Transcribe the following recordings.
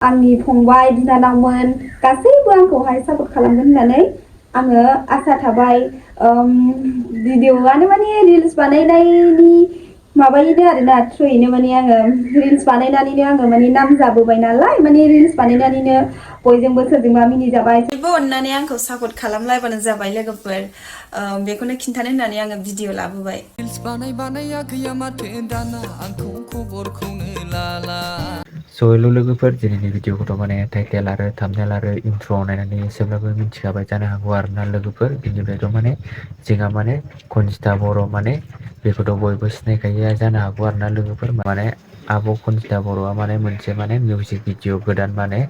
आंनि फंबाय बिनानावमोन गासैबो आंखौहाय सापर्ट खालामगोन होननानै आङो आसा थाबाय। भिडिअ'आनो माने रिल्स बानायनायनि माबायैनो आरोना थ्रुयैनो माने आङो रिल्स बानायनानैनो आङो माने नाम जाबोबाय नालाय माने रिल्स बानायनानैनो बयजोंबो सोरजोंबा मिनिजाबाय। बयबो अननानै आंखौ सापर्ट खालामलायबानो जाबाय लोगोफोर। बेखौनो खिन्थानो होननानै आङो भिडिअ लाबोबाय। रिल्स बानाया गैया माथो दाना आंखौ खबरखौनो लाला। हेल' लोगोफोर, दिनैनि भिडिअखौथ' माने टाइटेल आरो थाम्बनेल आरो इन्ट्र' नायनानै एसेब्लाबो मिथिखाबाय जानो हागौ आरोना लोगोफोर। बिनिफ्रायथ' माने जोंहा माने कनजिता बर' माने बेखौथ' बयबो सिनायखायो जानो हागौ आरोना लोगोफोर। माने आब' कनजिता बर'आ माने मोनसे माने मिउजिक भिडिअ गोदान माने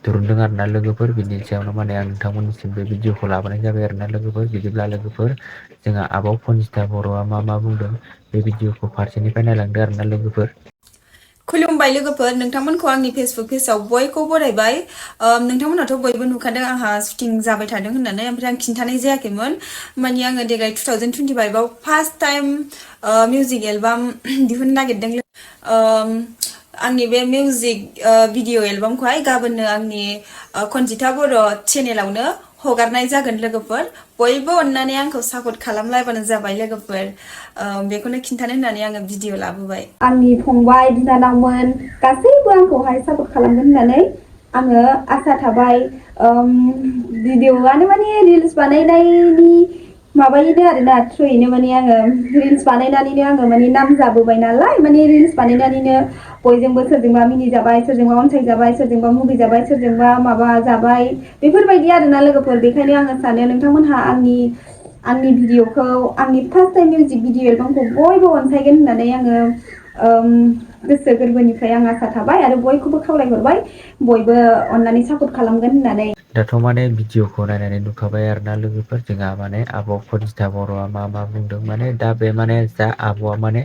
दिरुनदों आरोना लोगोफोर। बिनि सायावनो माने आं नोंथांमोननिसिम बे भिडिअखौ लाबोनाय जाबाय आरोना लोगोफोर। बिदिब्ला लोगोफोर, जोंहा आब' कनजिता बर'आ मा बुंदों बे भिडिअखौ फारसेनिफ्राय नायलांदो आरोना लोगोफोर। खुलुमबाय लोगोफोर, नोंथांमोनखौ आंनि फेसबुक पेजाव बयखौ बरायबाय। नोंथांमोनाथ' बयबो नुखादों आंहा शुटिं जाबाय थादों होननानै, ओमफ्राय आं खिन्थानाय जायाखैमोन। माने आङो देग्लाय 2025आव फार्स्ट टाइम मिउजिक एलबाम दिहुननो नागिरदों। आंनि बे मिउजिक भिडिअ एलबामखौहाय गाबोननो आंनि कनजिता बर' चेनेलावनो हगारनाय जागोन लोगोफोर। बयबो अननानै आंखौ सापर्ट खालामलायबानो जाबाय लोगोफोर। बेखौनो खिन्थानो होननानै आङो भिडिअ लाबोबाय। आंनि फंबाय बिनानावमोन गासैबो आंखौहाय सापर्ट खालामगोन होननानै आङो आसा थाबाय। भिडिअ'आनो माने रिल्स बानायनायनि माबायैनो आरोना थ्रुयैनो माने आङो रिल्स बानायनानैनो आङो माने नाम जाबोबाय नालाय माने रिल्स बानायनानैनो बयजोंबो सोरजोंबा मिनिजाबाय, सोरजोंबा अनसायजाबाय, सोरजोंबा मुगैजाबाय, सोरजोंबा माबा जाबाय, बेफोरबायदि आरोना लोगोफोर। बेखायनो आङो सानो नोंथांमोनहा आंनि भिडिअ'खौ, आंनि फार्स्ट टाइम मिउजिक भिडिअ एलबामखौ बयबो अनसायगोन होननानै आङो गोसो गोरबोनिफ्राय आं आसा थाबाय आरो बयखौबो खावलायहरबाय बयबो अननानै सापर्ट खालामगोन होननानै। दाथ' माने भिडिअखौ नायनानै नुखाबाय आरोना लोगोफोर। जोंहा माने आब' कनजिता बर'आ मा बुंदों। माने दा बे माने जा आब'आ माने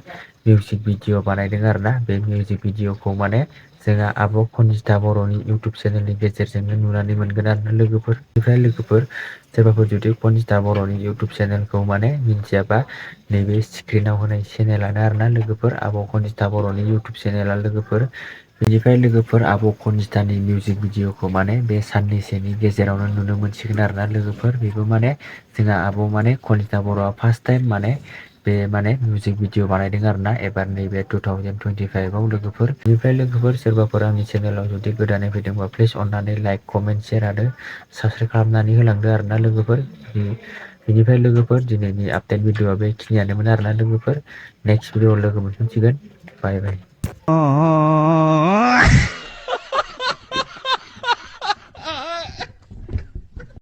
मिउजिक भिडिअ बानायदों आरोना, बे मिउजिक भिडिअखौ माने जोंहा आब' कनजिता बर'नि इउटुब चेनेलनि गेजेरजोंनो नुनानै मोनगोन आरोना लोगोफोर। बेनिफ्राय लोगोफोर, सोरबाफोर जुदि कनजिता बर'नि इउटुब चेनेलखौ माने मिन्थियाबा, नैबे स्क्रिनाव होनाय चेनेलानो आरोना लोगोफोर, आब' कनजिता बर'नि इउटुब चेनेला लोगोफोर। बेनिफ्राय लोगोफोर, आब' कनजितानि मिउजिक भिडिअखौ माने बे साननैसोनि गेजेरावनो नुनो मोनसिगोन आरोना लोगोफोर। बेबो माने जोंहा आब' माने कनजिता बर'आ फार्स्ट टाइम माने बे माने मिउजिक भिडिअ बानायदों आरोना एबार नैबे 2025आव लोगोफोर। बेनिफ्राय लोगोफोर, सोरबाफोर आंनि चेनेलाव जुदि गोदानै फैदोंबा प्लिज अननानै लाइक, कमेन्ट, शेयार आरो साबस्क्राइब खालामनानै होलांदो आरोना लोगोफोर। बेनिफ्राय लोगोफोर, दिनैनि आपडेट भिडिअआ बेखिनियानोमोन आरोना लोगोफोर। नेक्स्ट भिडिअआव लोगो मोनफिनसिगोन। बाय बाय।